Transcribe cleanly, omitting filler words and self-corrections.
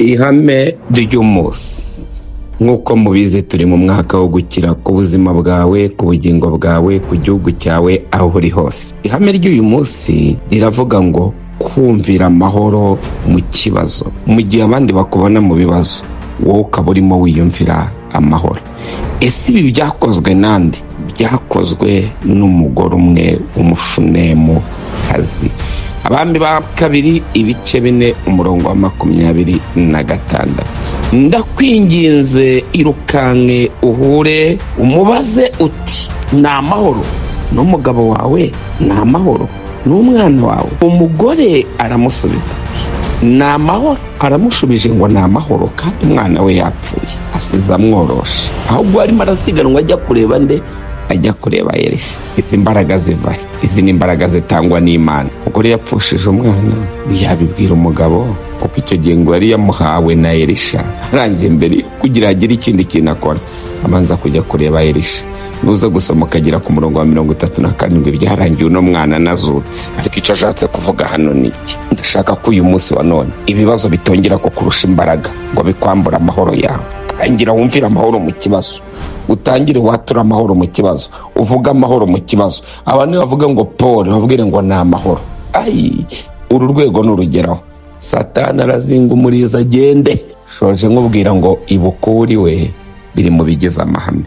Ihame ry'umunsi nk'uko mubizi, turi mu mwaka wo gukira ku buzima bwawe, ku bugingo bwawe, ku gihugu cyawe, aho uri hose. Ihame ry'uyu munsi riravuga ngo kumvira amahoro mu kibazo. Mu gihe abandi bakubona mu bibazo, wowe ukaba urimo wiyumvira amahoro. Ese ibi byakozwe nande? Byakozwe n'umugore umwe w'umushunemukazi. Abami ba kabiri ibice 4 umurongo wa 26. Ndakwinginze irukanke uhure umubaze uti ni amahoro n'umugabo wawe, ni amahoro n'umwana wawe? Umugore aramusubiza ati ni amahoro. Aramushubije ngo ni amahoro, kandi umwana we yapfuye asize amworoshe. Ahubwo arimo arasiganwa ajya kureba nde? Ajya kureba Elisha. Izi mbaraga ziva he? Izi ni imbaraga zitangwa n'Imana. Umugore yapfushije umwana ntiyabibwira umugabo, kuko icyo gihe ngo yari yamuhawe na Elisha. Arangije, mbere yo kugira agire ikindi kintu akora, abanza kujya kureba Elisha. Nuza gusoma ukagera ku murongo wa 37, byarangiye uno mwana anazutse. Ariko icyo ashatse kuvuga hano ni iki? Ndashaka ko uyu munsi wa none ibibazo bitongera kukurusha imbaraga ngo bikwambure amahoro yawe. Tangira wumvire amahoro mu kibazo, utangire watura amahoro mu kibazo, uvuge amahoro mu kibazo. Abantu bavuga ngo Paul, babwire ngo ni amahoro. Ayi, uru rwego nurugeraho, Satani arazinga umurizo agende. Shoje nkubwira ngo ibuka uwo uri we, biri mu bigize amahame.